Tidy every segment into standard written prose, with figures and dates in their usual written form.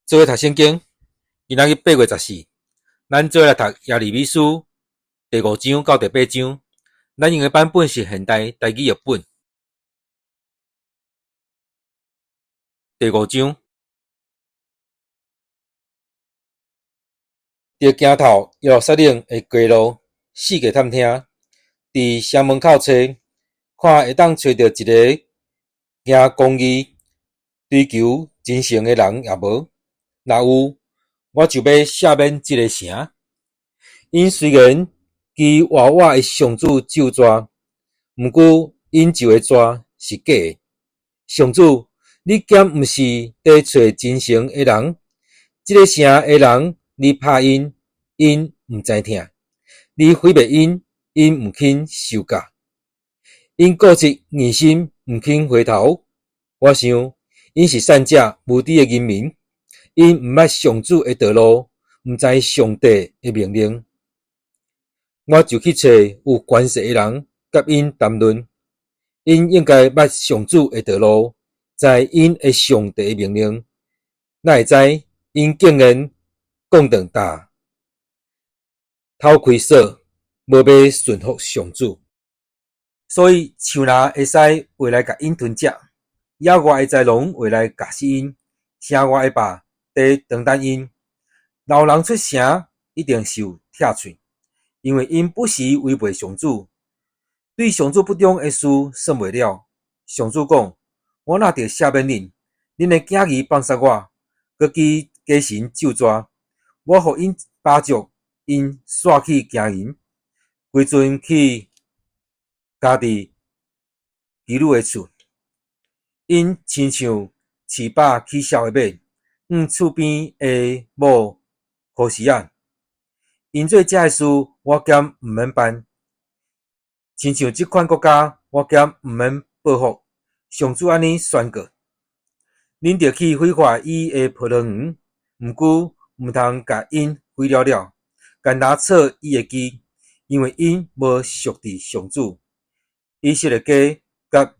做伙讀聖經，今仔日8月14，咱做伙來讀耶利米書第五章到第八章。咱用的版本是現代台語譯本。第五章，著行透耶路撒冷的街路，四界探聽，佇城門口揣，看會當揣著一个行公義、追求真誠的人抑無？若有，我就欲赦免這个城。𪜶雖然支活我的上主咒詛，毋過𪜶咒的詛是假的。上主，你敢毋是佇揣真誠的人？這个城的人，你拍𪜶，𪜶毋知疼；你毀滅𪜶，𪜶毋肯受教。𪜶固執硬心，毋肯回頭。我想，𪜶是散食無知的人民，𪜶毋捌上主的道路，毋知上帝的命令。我就去揣有權勢的人，佮𪜶談論。𪜶應該捌上主的道路，知𪜶的上帝的命令。哪會知𪜶竟然講轉踏，偷開索，無欲順服上主。所以樹林會使話來共𪜶吞食，野外的豺狼會來咬死𪜶，城外的豹佇等等𪜶。老人出城一定受拆喙，因為𪜶不時違背上主，對上主不忠的事算袂了。上主講：我若著赦免恁，恁的囝兒放殺我，閣支假神咒詛，我予𪜶飽足，𪜶煞去行淫，規陣去家己妓女的厝。𪜶親像飼飽起痟的馬，向厝邊的某箍匙仔。𪜶做這个事，我敢毋免辦？親像這款國家，我敢毋免報復？上主按呢宣告：恁著去毀壞伊的葡萄園，毋過毋通共𪜶毀了了，干焦挫伊的枝，因為𪜶無屬佇上主。以色列家佮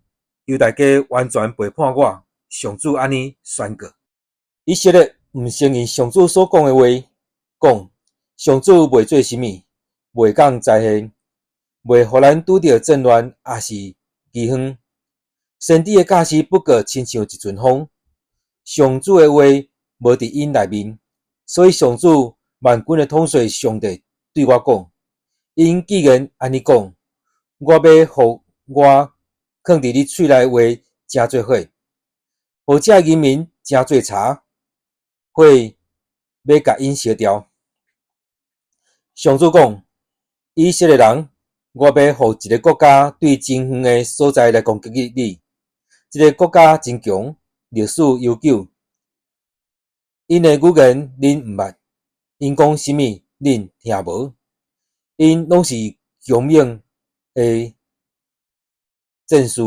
猶大家完全背叛我，上主按呢宣告。以色列毋承認上主所講的話，講上主袂做啥物，袂降災禍，袂予咱拄著戰亂，抑是饑荒。先知的教示不過親像一陣風，上主的話無佇𪜶內面，所以上主萬軍的統帥上帝對我講：𪜶既然按呢講，我欲予我囥佇你喙內的話成做火，予這人民成做柴，火欲共𪜶燒掉。上主講：以色列人，我欲予一个國家對真遠的所在來攻擊你。這个國家真強，歷史悠久。𪜶的語言恁毋捌，𪜶講啥物恁聽無。𪜶攏是強猛的戰士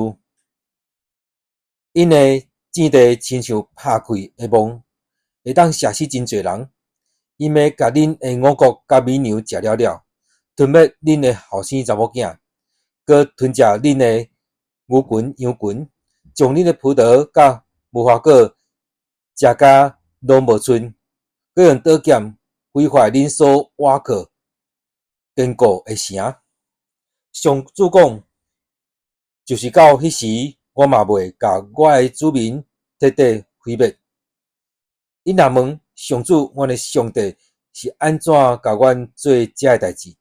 ，𪜶的箭地親像拍開的網，會當射死真濟人。𪜶欲共恁的五穀佮米糧食了了，吞滅恁的後生查某囝，閣吞食恁的牛群羊群，將恁的葡萄佮無花果食甲攏無賰，閣用刀劍毀壞恁所倚靠堅固的城。上主講，就是到彼時，我嘛袂共我的子民徹底毀滅。𪜶若問上主，阮的上帝是按怎共阮做這个代誌？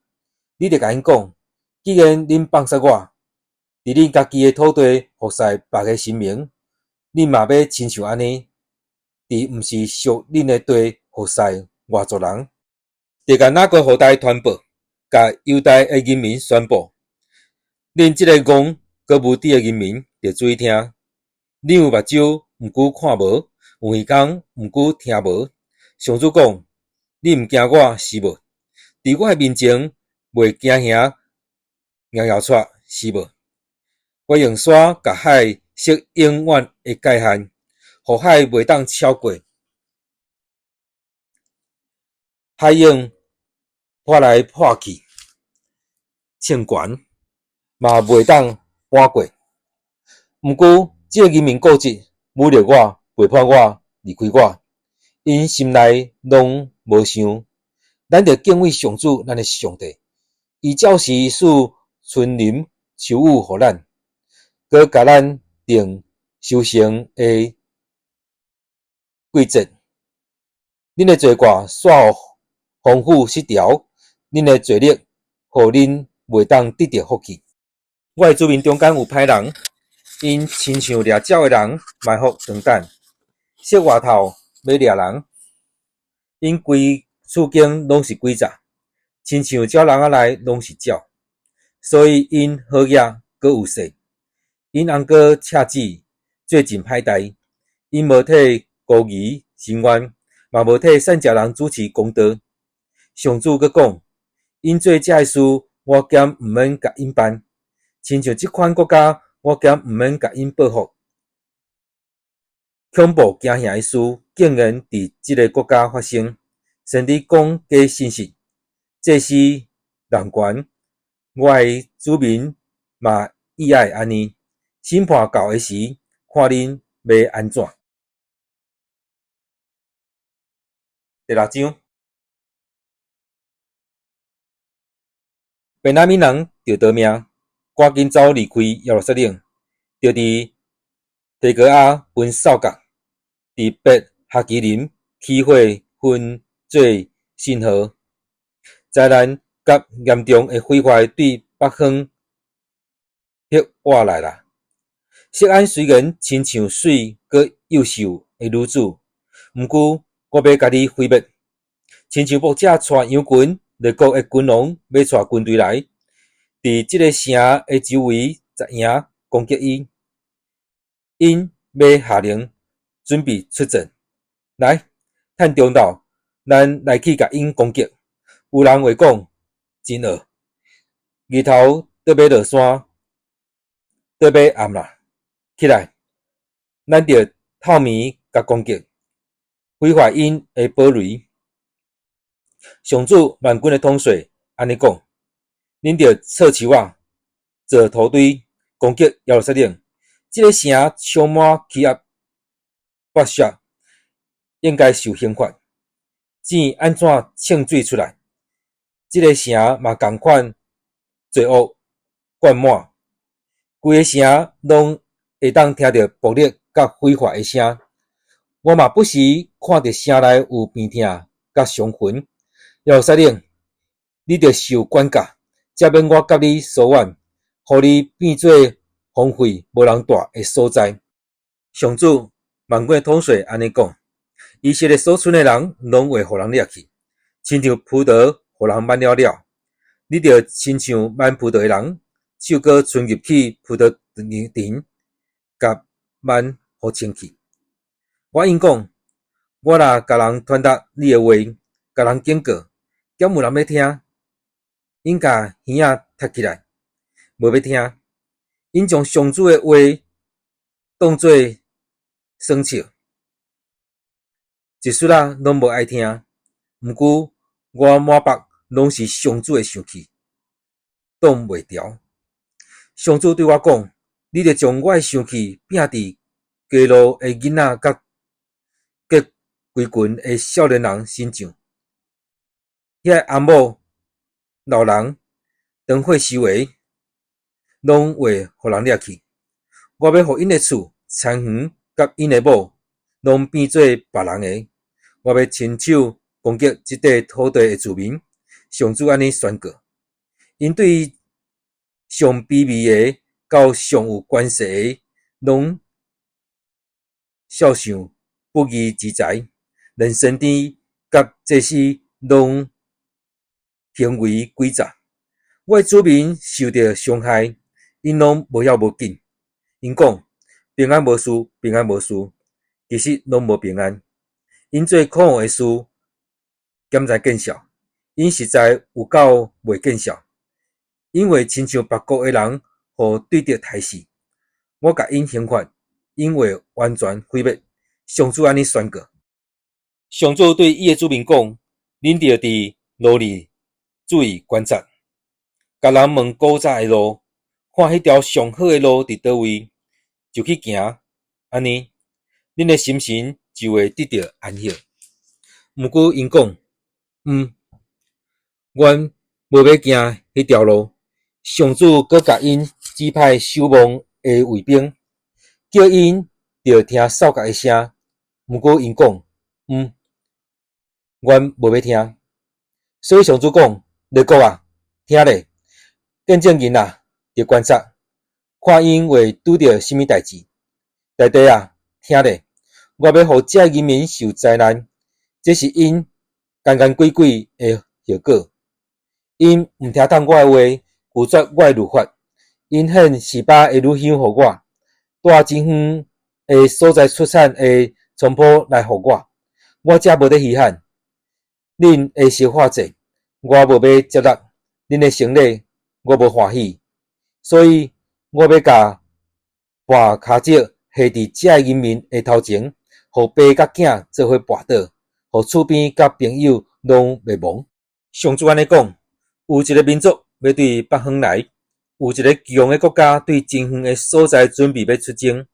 你著共𪜶講：既然恁放殺我，佇恁家己的土地服侍別个神明，恁嘛欲親像按呢，佇毋是屬恁的地服侍外族人。著共雅各後代傳報，共猶大的人民宣布：恁這个戇閣無知的人民，著注意聽。恁有目睭，毋過看無；有耳孔，毋過聽無。上主講：恁毋驚我是無？佇我的面前袂驚嚇搖搖掣是無？我用山共海設永遠的界限，予海袂當超過。海湧潑來潑去，衝懸嘛袂當搬過。毋過，這个人民固執，侮辱我，背叛我，離開我。𪜶心內攏無想。咱著敬畏上主，咱的上帝，伊照時賜春霖秋雨予咱，閣共咱定收成的季節。恁的坐蓋煞予風雨失調，恁的坐力予恁袂當得著福氣。我的子民中間有歹人，𪜶親像掠鳥的人埋伏藏膽，設外套欲掠人。𪜶規處境攏是詭詐，親像鳥籠仔內攏是鳥，所以𪜶好額閣有勢。𪜶翁哥赤子做盡歹代，𪜶無替孤兒伸冤，嘛無替散食人主持公道。上主閣講：𪜶做這个事，我敢毋免共𪜶辦。親像這款國家，我敢毋免共𪜶報復。恐怖驚嚇的事竟然佇這个國家發生。先知講假信息，祭司濫權，我的子民嘛意愛按呢。審判到的時，看恁欲按怎。第六章，便雅憫人著逃命，趕緊走離開耶路撒冷，著佇提哥亞奔掃角，佇伯哈基林起火焚做信號。災難佮嚴重的毀壞對北方逼倚來啦。錫安雖然親像媠閣幼秀的女子，毋過我欲共你毀滅，親像牧者帶羊群，列國的君王欲帶軍隊來，佇這个城的周圍紮營攻擊伊。𪜶欲下令準備出戰，來，趁中晝，咱來去共𪜶攻擊。有人會講真餓，日頭著欲落山，著欲暗啦。起來，咱著透暝共攻擊，毀壞𪜶的堡壘。上主萬軍的統帥按呢講：恁著措樹仔，做土堆，攻擊耶路撒冷。這个城充滿欺壓剝削，應該受刑罰。井按怎衝水出來？這个城嘛仝款罪惡灌滿，規个城攏會當聽著暴力佮毀壞的聲。我嘛不時看著城內有病痛佮傷痕。耶路撒冷，你著受管教，才免我佮你疏遠，予你變做荒廢無人蹛的所在。上主萬軍的統帥按呢講：以色列所賰的人，攏會予人掠去，親像葡萄予人挽了了。你著親像挽葡萄的人，手閣伸入去葡萄田，共挽予清去。我應講，我若共人傳達你的話，共人警告，敢有人欲聽？𪜶共耳仔塞起來，無欲聽。𪜶將上主的話當做耍笑，一絲仔攏無愛聽。毋過我滿腹攏是上主的生氣，擋袂牢。上主對我講：你著將我的生氣摒佇街路的囡仔佮結規群的少年人身上。遐个翁某、老人、當歲數的，攏會予人掠去。我欲予𪜶的厝、田園佮𪜶的某，攏變做別人的。我欲親手攻擊這塊土地的子民。上主按呢宣告：𪜶對上卑微的到上有權勢的，攏肖想不義之財，連先知佮祭司攏行為詭詐。我的子民受著傷害，𪜶攏無要無緊。𪜶講平安無事，平安無事，其實攏無平安。𪜶做可惡的事，敢知見笑？𪜶實在有夠袂見笑，因為親像別國的人予對敵刣死，我共𪜶刑罰，𪜶會完全毀滅。上主按呢宣告。上主對伊的子民講：恁著佇路裡注意觀察，共人問古早的路，看彼條上好的路佇佗位，就去行，按呢，恁的心神就會得著安息。毋過𪜶講：毋，阮無欲行彼條路。上主閣共𪜶指派守望的衛兵，叫𪜶著聽哨角的聲。毋過𪜶講：毋，阮無欲聽。所以上主講：列國啊，聽咧！見證人啊，著觀察，看𪜶會拄著啥物代誌。大地啊，聽咧！我欲予這人民受災難，這是𪜶奸奸詭詭的後果。𪜶毋聽從我的話，拒絕我的律法。𪜶獻示巴的乳香予我，帶真遠的所在出產的菖蒲來予我，我才無咧稀罕。恁的燒化祭，我無欲接納；恁的牲禮，我無歡喜。所以我欲共絆跤石下佇這人民的頭前，予爸佮囝做伙跋倒，予厝邊佮朋友攏滅亡。上主按呢講：有一个民族欲對北方來，有一个強的國家對真遠的所在準備欲出征。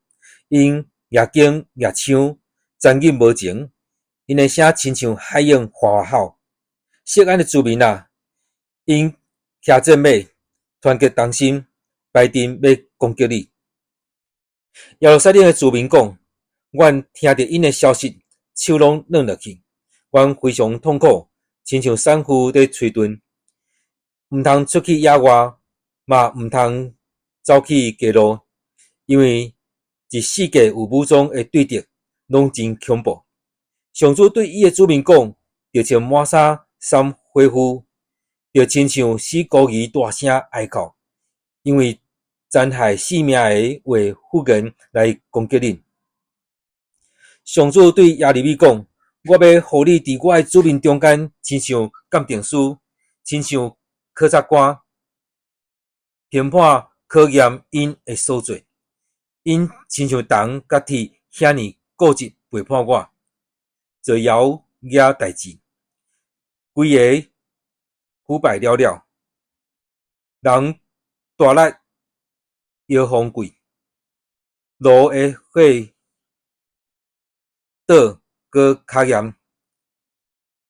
𪜶舉弓舉槍，殘忍無情，𪜶的聲親像海湧嘩嘩吼。錫安的子民啊，𪜶騎戰馬，團結同心，排陣欲攻擊你。耶路撒冷的子民講：阮聽著𪜶的消息，手攏軟落去，阮非常痛苦，親像產婦佇催頓，毋通出去野外，嘛毋通走去街路，因為這四界有武裝的對敵，攏真恐怖。上主對伊的子民講：就像抹衫搧火婦，就親像死孤兒大聲哀哭，因為殘害性命的會忽然來攻擊恁。上主對耶利米講：我欲予你佇我的子民中間，親像鑑定師，親像考察官，評判考驗𪜶的所做。𪜶親像銅佮鐵遐爾固執背叛我，做妖惹代誌，規个腐敗了了。人大力搖風櫃，爐的火倒閣較嚴，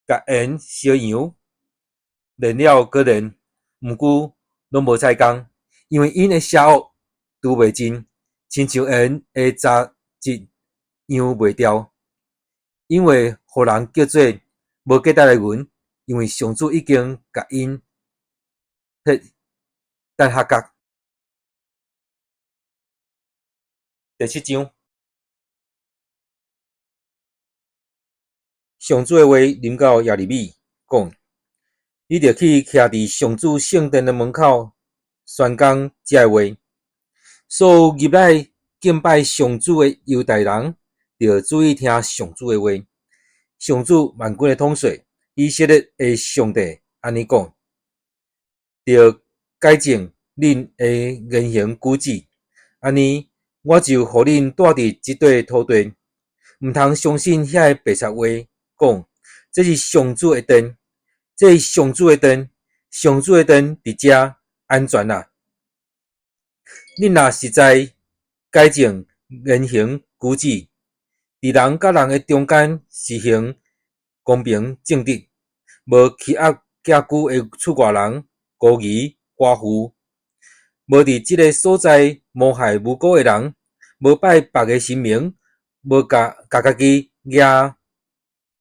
共鹽燒溶，煉了閣煉，毋過攏無彩工，因為𪜶的邪惡除袂盡，親像鹽的雜質揚袂掉。𪜶會予人叫做無價值的銀，因為上主已經共𪜶撇等下角。第七章，上主的話臨到耶利米，講：你著去徛佇上主聖殿的門口，宣講這个話。所有入來敬拜上主的猶大人，著注意聽上主的話。上主萬軍的統帥，以色列的上帝按呢講：著改正恁的言行舉止，按呢，我就予恁住佇這塊土地。毋通相信遐个白賊話，講這是上主的殿，這是上主的殿，上主的殿佇遮安全啊！恁若實在改正言行舉止，佇人佮人的中間實行公平正直，無欺壓寄居的厝外人、孤兒、寡婦，無佇這个所在謀害無辜的人，無拜別个神明，無共家己惹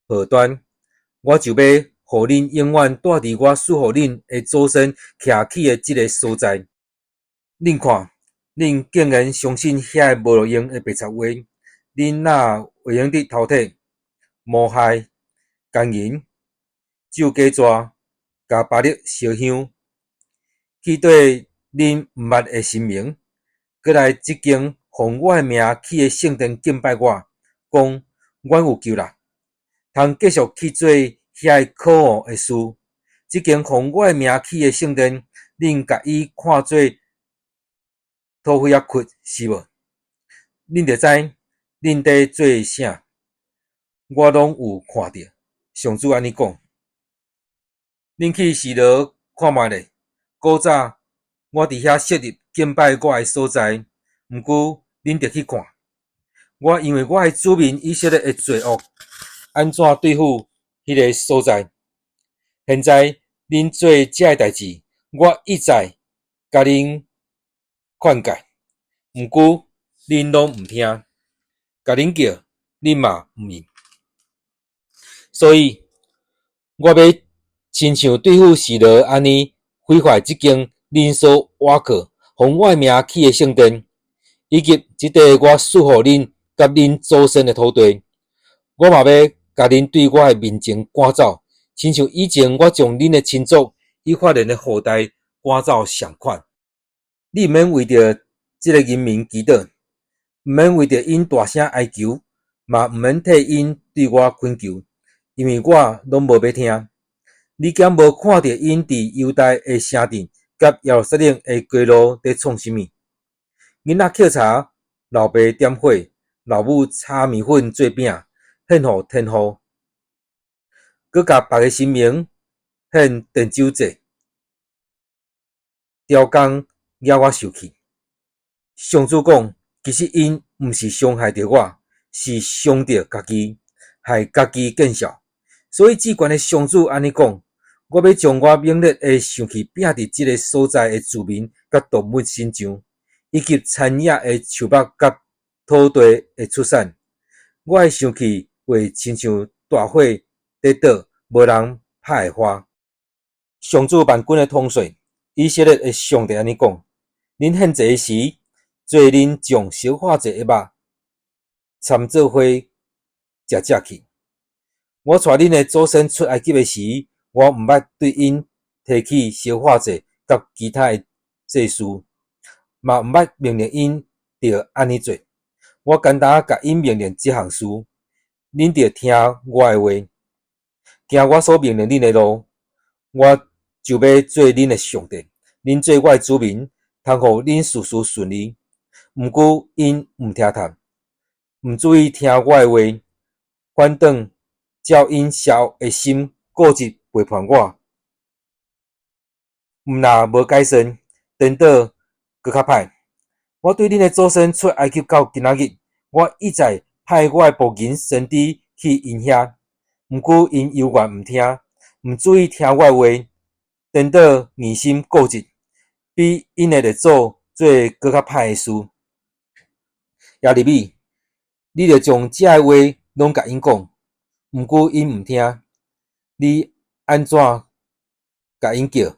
禍端，我就欲予恁永遠住佇我賜予恁的祖先徛起的這个所在。恁看，恁竟然相信遐个無路用的白賊話，恁哪會用得偷提、謀害、姦淫、咒假蛇、共巴力燒香，去對恁毋捌的神明，閣來這間奉我的名起的聖殿敬拜我，講阮有救啦！通繼續去做遐个可惡的事。這間奉我的名起的聖殿，恁共伊看做土匪仔窟是無？恁著知恁佇做啥？我攏有看著。上主按呢講。恁去示羅看覓咧？古早我佇遐設立敬拜我的所在，毋過恁著去看，我因為我的子民以色列的罪惡，按怎對付彼个所在。現在恁做這个代誌，我一再共恁勸誡，毋過恁攏毋聽，共恁叫，恁嘛毋應。所以，我欲親像對付示羅按呢毀壞這間恁所倚靠、予我的名起的聖殿，以及這塊我賜予恁佮恁祖先的土地。我嘛欲共恁對我的面前趕走，親像以前我將恁的親族以法蓮的後代趕走仝款。你毋免為著這个人民祈禱，毋免為著𪜶大聲哀求，嘛毋免替𪜶對我懇求，因為我攏無欲聽。你敢無看著𪜶佇猶大的城鎮佮耶路撒冷的街路佇創啥物？囡仔抾柴，老爸點火，老母炒麵粉做餅，獻予天父，閣共別个神明獻奠酒祭，刁工惹我受氣。上主講，其實𪜶毋是傷害著我，是傷著家己，害家己見笑。所以至懸的上主按呢講：我欲將我猛烈的生氣摒佇這个所在的住民佮動物身上，以及田野的樹木佮土地的出產。我的生氣會親像大火佇倒，無人拍會發。上主萬軍的統帥，以色列的上帝按呢講：恁獻祭時，做恁將燒化祭的肉摻做伙食食去。我帶恁的祖先出埃及的時，我毋捌對𪜶提起燒化祭佮其他的祭事，嘛毋捌命令𪜶著按呢做。我干焦共𪜶命令這項事，恁著聽我的話，行我所命令恁的路，我就欲做恁的上帝，恁做我的子民，通予恁事事順利。毋過𪜶毋聽從，毋注意聽我的話，反轉照𪜶邪惡的心固執背叛我。毋但無改善，顛倒閣較歹。我對恁的祖先出埃及到今仔日，我一再派我的僕人先知去𪜶遐，毋過𪜶猶原毋聽，毋注意聽我的話，顛倒硬心固執，比𪜶的列祖做閣較歹的事。耶利米，你著將這个話攏共𪜶講，毋過𪜶毋聽。你按怎共𪜶叫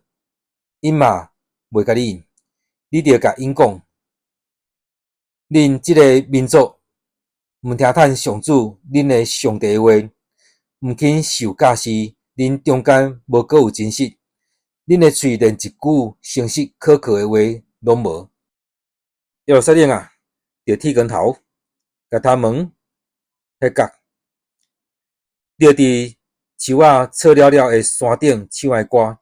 ，𪜶嘛袂共你應。你著共𪜶講，恁這个民族毋聽從上主恁的上帝的話，毋肯受教示，恁中間無閣有真實，恁的喙連一句誠實可靠的話攏無。耶路撒冷啊，著剃光頭，共頭毛彼角，著佇樹仔錯了了的山頂唱哀歌。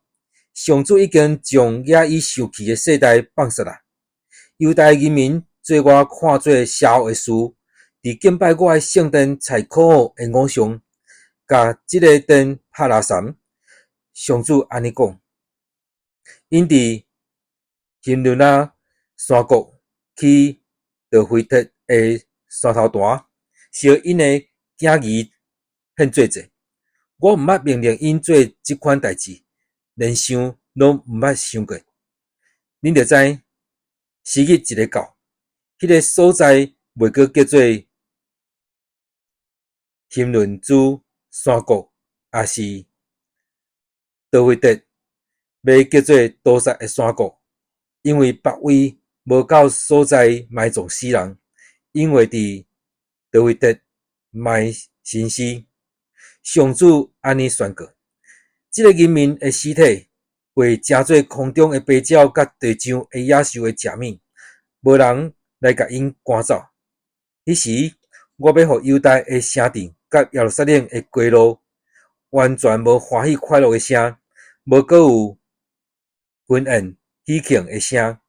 上主已經將惹伊生氣的世代放殺啦。猶大人民做我看做邪惡的事，佇敬拜我的聖殿採可惡的偶像，共這个殿拍垃圾。上主按呢講，𪜶佇欣嫩仔山谷起陀斐特的山頭壇，燒𪜶的囝兒獻做祭。我毋捌命令𪜶做這款代誌，連想攏毋捌想過。恁著知，時日一个到，彼个所在袂閣叫做欣嫩子山谷，抑是陀斐特，欲叫做屠殺的山谷，因為別位無夠所在埋葬死人，𪜶會佇陀斐特埋身屍。上主按呢宣告：這个人民的屍體會成做空中的飛鳥佮地上的野獸的食物，無人來共𪜶趕走。彼時，我欲予猶大的城鎮佮耶路撒冷的街路，完全無歡喜快樂的聲，無閣有婚宴喜慶的聲，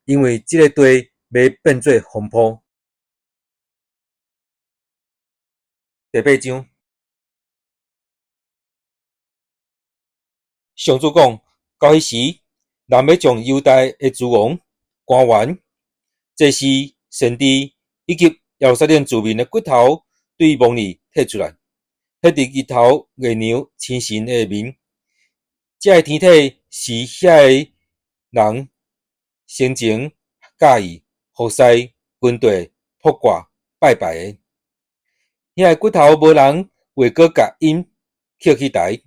因為這个地欲變做荒坡。第八章，上主講，到彼時，人欲將猶大的諸王、官員、祭司、先知以及耶路撒冷住民的骨頭，對墓裡提出來，獻彼佇日頭、月娘、星辰的下面。這个天體是遐个人先前教義、服侍、軍隊、卜卦、拜拜的。遐个骨頭無人會閣共𪜶抾去抬，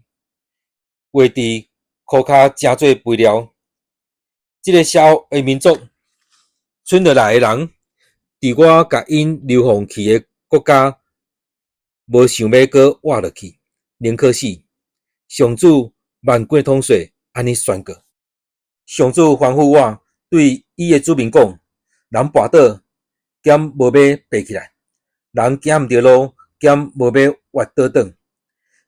會佇箍跤成做肥料。這个邪惡的民族，剩落來的人，佇我共𪜶流放去的國家，無想欲閣活落去，寧可死。上主萬軍的統帥按呢宣告。上主吩咐我對伊的子民講：人跋倒，兼無欲爬起來；人行毋著路，兼無欲倚倒轉。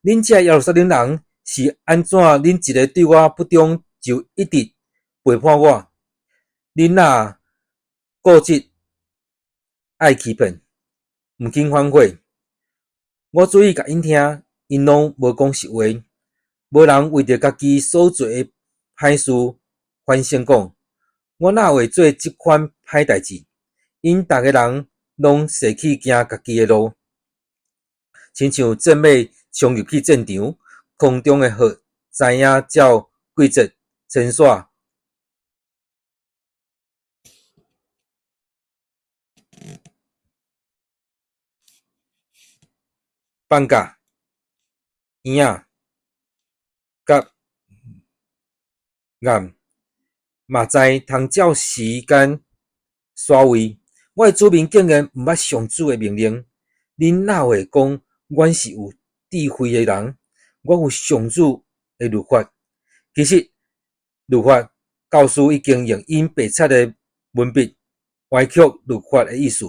恁這耶路撒冷人是按怎？恁一个對我不忠，就一直背叛我？恁若固執愛欺騙，毋肯反悔。我注意共𪜶聽，𪜶攏無講實話。無人為著家己所做的歹事反省講：我哪會做這款歹代誌？𪜶逐个人攏踅去行家己的路，親像戰馬衝入去戰場，空中的鶴知影照季節遷徙，放假、嬰仔、佮雁嘛知通照時間徙位。我的子民竟然毋捌上主的命令，恁哪會講阮是有智慧的人？阮有上主的律法。其實律法教師已經用𪜶白賊的文筆歪曲律法的意思。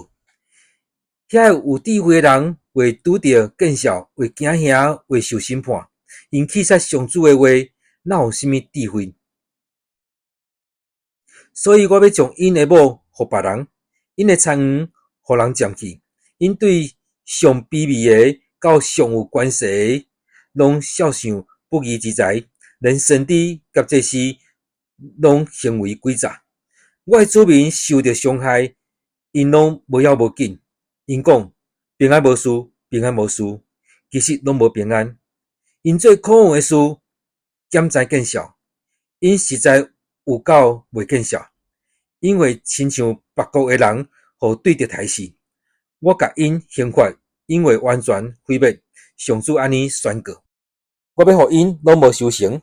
遐个有智慧的人會拄著見笑，會驚嚇，會受審判。𪜶棄殺上主的話，哪有啥物智慧？所以我欲將𪜶的某予別人，𪜶的田園予人佔去。𪜶對上卑微的到上有權勢的，攏數算不義之財，連先知佮祭司攏行為詭詐。我的子民受著傷害，𪜶攏無要無緊。𪜶講平安無事，平安無事，其實攏無平安。𪜶做可惡的事，敢知見笑？𪜶實在有夠袂見笑，因為親像別國的人，予對敵刣死。我共𪜶刑罰，𪜶會完全毀滅。上主按呢宣告：我欲予𪜶攏無收成，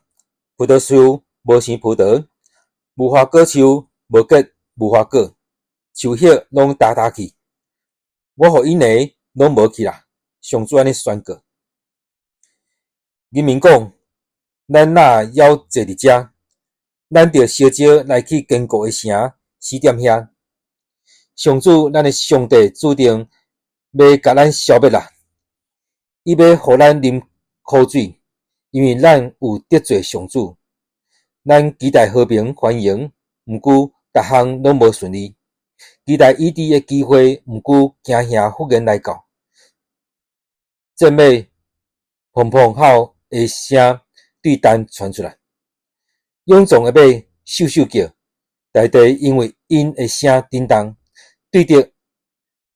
葡萄樹無生葡萄，無花果樹無結無花果，樹葉攏焦焦去。我予𪜶的攏無去啦。上主按呢宣告。人民講：咱若猶坐佇遮，咱著相招來去堅固的城死踮遐。上主，咱的上帝注定欲共咱消滅啦！伊欲予咱啉苦水，因為咱有得罪上主。咱期待和平繁榮，毋過逐項攏無順利；期待醫治的機會，毋過驚嚇忽然來到。戰馬砰砰吼的聲對但傳出來，勇壯的馬咻咻叫，大地因為𪜶的聲震動。對敵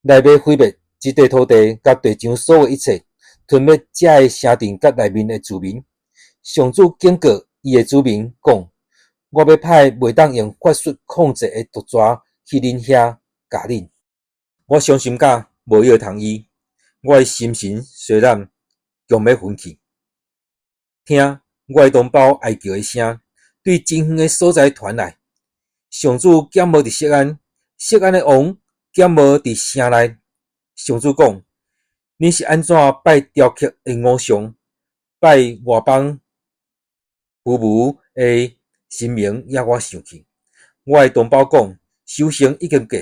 來欲毀滅這塊土地，佮地上所有一切，吞滅這个城鎮佮內面的住民。上主警告伊的子民講：我欲派袂當用法術控制的毒蛇去恁遐咬恁。我傷心甲無藥通醫，我的心神衰懶，強欲昏去。聽我的同胞哀叫的聲，對真遠的所在傳來。上主敢無佇錫安，錫安的王敢無佇城內。上主講：恁是按怎拜雕刻的偶像，拜外邦虛無的神明，惹我生氣？我的同胞講：收成已經過，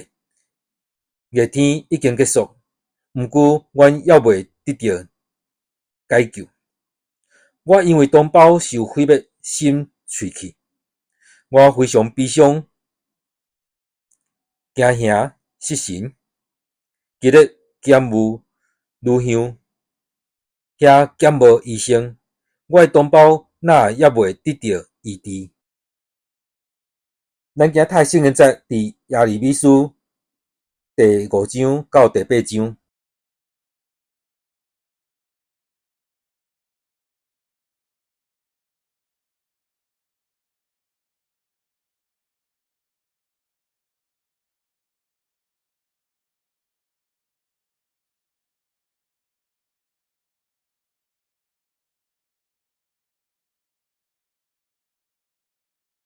熱天已經結束，毋過阮猶未得著解救。我因為同胞受毀滅，心碎去。我非常悲傷，驚嚇失神，激烈厭惡乳香，遐敢無醫生？我的同胞哪猶未得著醫治？咱今仔讀的聖經節佇耶利米書第五章到第八章。